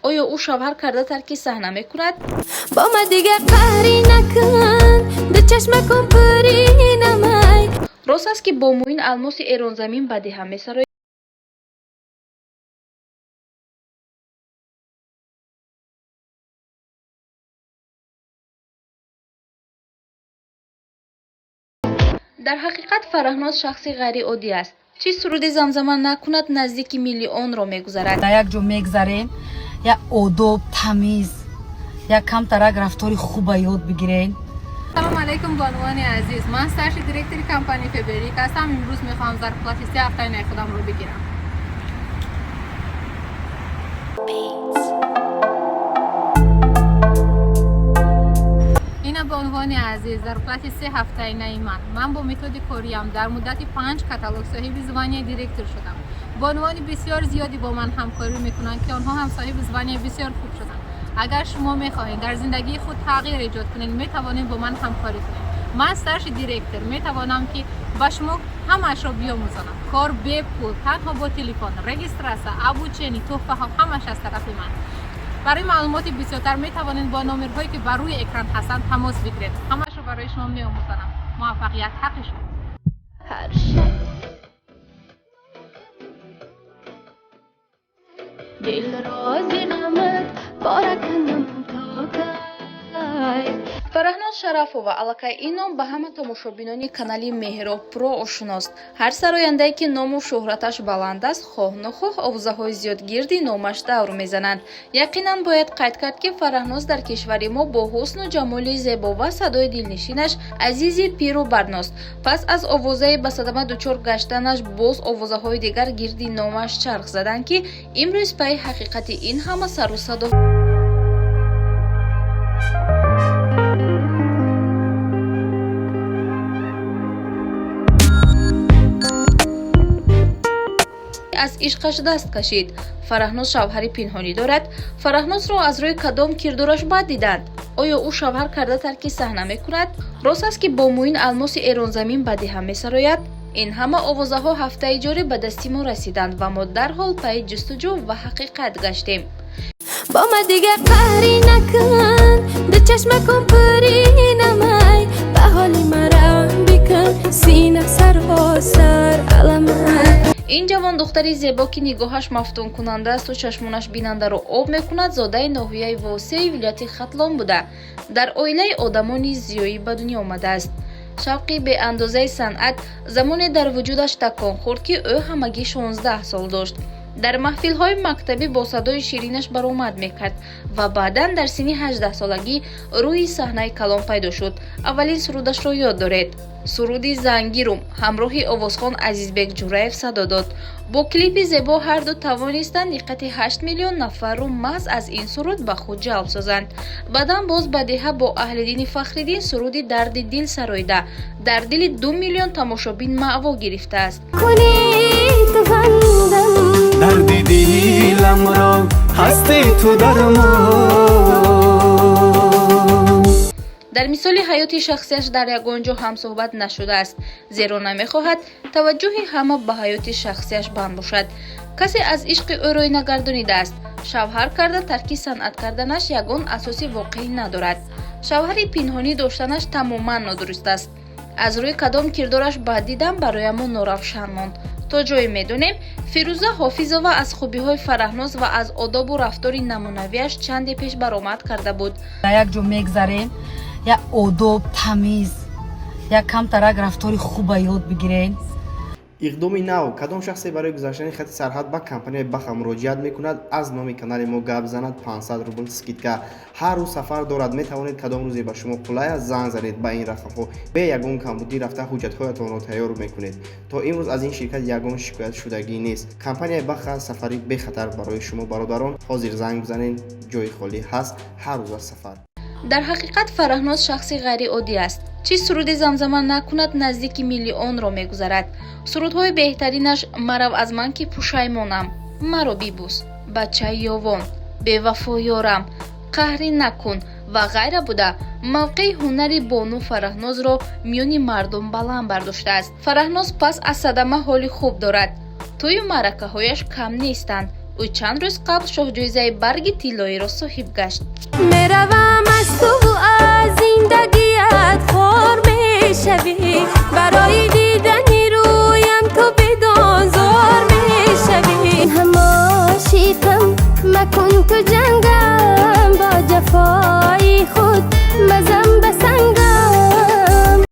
Оё ӯ шавҳар карда тарки саҳна мекунад? Бо ма дига қаҳрӣ накун, ду чашмакун пурӣ намай. Рост аст, ки бо Муин Алмоси эронзамин ба деҳа месарояд? Дар ҳақиқат Фараҳноз шахси ғайриоддӣ аст. Чӣ суруде замзама накунад, наздики миллионро мегузарад. Дар як ҷо мегзарем, як одоб, тамиз, як камтарак рафтори хуба ёд бигирем. Салом алейкум, бонувони азиз. Ман старший директори компанияи Фаберлик ҳастам. Имрӯз мехоҳам зарплати 3 ҳафтаи худамро бигирам. Ина, бонувони азиз, зарплати 3 ҳафтаи ман. Ман бо методи кориям дар муддати панҷ каталог соҳиби звания директор шудам. Бонувони бисёр зиёде бо ман ҳамкорӣ мекунанд, ки онҳо ҳам соҳиби звания бисёр хуб шуданд. Агар шумо мехоҳед дар зиндагии худ тағйир эҷод кунед, метавонед бо ман ҳамкорӣ кунед. Ман старший директор метавонам, ки ба шумо ҳамаашро биомӯзонам. Кор бепул, танҳо бо телефон, регистрация, обучение, тӯҳфаҳо, ҳамааш аз тарафи ман. Барои маълумоти бисёртар метавонед бо номерҳое, ки бар рӯи экран ҳастанд, тамос бигиред. Ҳамаашро барои шумо меомӯзонам. Муваффақият ҳаққи шумо. Ҳар шаб дил рози ғамат пора кунам то кай? Фараҳноз Шарафова, аллакай ин ном ба ҳама тамошобинони канали Меҳроб Про ошност. Ҳар сарояндае, ки ному шӯҳраташ баланд аст, хоҳ нохоҳ овозаҳои зиёд гирди номаш давр мезананд. Яқинан, бояд қайд кард, ки Фараҳноз дар кишвари мо бо ҳусну ҷамоли зебо ва садои дилнишинаш азизи пиру барност. Пас аз овозаи ба садама дучор гаштанаш, боз овозаҳои дигар гирди номаш чарх заданд, ки имрӯз пайи ҳақиқати ин ҳама сару садо аз ишқаш даст кашид. Фараҳноз шавҳари пинҳонӣ дорад? Фараҳнозро аз рӯи кадом кирдораш бад диданд? Оё ӯ шавҳар карда тарки саҳна мекунад? Рост аст, ки бо Муин Алмоси эронзамин ба деҳа месарояд? Ин ҳама овозаҳо ҳафтаи ҷорӣ ба дасти мо расиданд ва мо дарҳол пайи ҷустуҷӯ ва ҳақиқат гаштем. Бо ма дига қаҳрӣ накун, ду чашмакун пурӣ намай, ба ҳоли марам бикун, сина саросар аламай. Ин ҷавон духтари зебо, ки нигоҳаш мафтункунанда асту чашмонаш бинандаро об мекунад, зодаи ноҳияи Восеи вилояти Хатлон буда, дар оилаи одамони зиёӣ ба дунё омадааст. Шавқи беандозаи санъат замоне дар вуҷудаш такон хӯрд, ки ӯ ҳамагӣ 16 сол дошт. Дар маҳфилҳои мактабӣ бо садои ширинаш баромад мекард ва баъдан дар синни 18-солагӣ рӯи саҳнаи калон пайдо шуд. Аввалин сурудашро ёд доред? Суруди «Зангирум» ҳамроҳи овозхон Азизбек Ҷураев садо дод. Бо клипи зебо ҳарду тавонистанд диққати 8 миллион нафарро маҳз аз ин суруд ба худ ҷалб созанд. Баъдан боз ба деҳа бо Аҳлиддини Фахриддин суруди «Дарди дил» сароида, дар дили 2 миллион тамошобин маъво гирифтааст. Кунӣ ту ҳамдам. Дарди диламро ҳасти ту дармон. Дар мисоли ҳаёти шахсияш дар ягон ҷо ҳамсӯҳбат нашудааст, зеро намехоҳад таваҷҷӯҳи ҳама ба ҳаёти шахсияш банд бошад. Касе аз ишқи ӯ рӯй нагардонидааст. Шавҳар карда тарки санъат карданаш ягон асоси воқеӣ надорад. Шавҳари пинҳонӣ доштанаш тамоман нодуруст аст. Аз рӯи кадом кирдораш бад дидан бароямон норавшан монд. То ҷое медонем, Фирӯза Ҳофизова аз хубиҳои Фараҳноз ва аз одобу рафтори намунавиаш чанде пеш баромад карда буд. Дар як ҷо мегзарем, як одоб, тамиз, як камтарак рафтори хуба ёд бигирем. Иқдоми нав: кадом шахсе барои гузаштани хати сарҳад ба компанияи Баха муроҷиат мекунад, аз номи канали мо гап занад, 500 рубл скидка. Ҳар рӯз сафар дорад. Метавонед кадом рӯзе ба шумо қулай аст, занг занед ба ин рақамҳо. Бе ягон камбудӣ рафта ҳуҷҷатҳоятонро тайёр мекунед. То имрӯз аз ин ширкат ягон шикоятшудагӣ нест. Компанияи Баха, сафари бехатар барои шумо, бародарон. Ҳозир занг бизанед, ҷои холӣ ҳаст, ҳар рӯза сафар. Дар ҳақиқат Фараҳноз шахси ғайриоддӣ аст. Чӣ суруде замзама накунад, наздики миллионро мегузарад. Сурудҳои беҳтаринаш «Марав аз ман, ки пушаймонам», «Маро бибӯс», «Бачаи ёвон», «Бевафо ёрам», «Қаҳрӣ накун» ва ғайра буда, мавқеи ҳунари бону Фараҳнозро миёни мардум баланд бардоштааст. Фараҳноз пас аз садама ҳоли хуб дорад. Тӯю маъракаҳояш кам нестанд. Ӯ чанд рӯз қабл шоҳҷоизаи барги тиллоиро соҳиб гашт. Меравам аз туву аз зиндагӣ.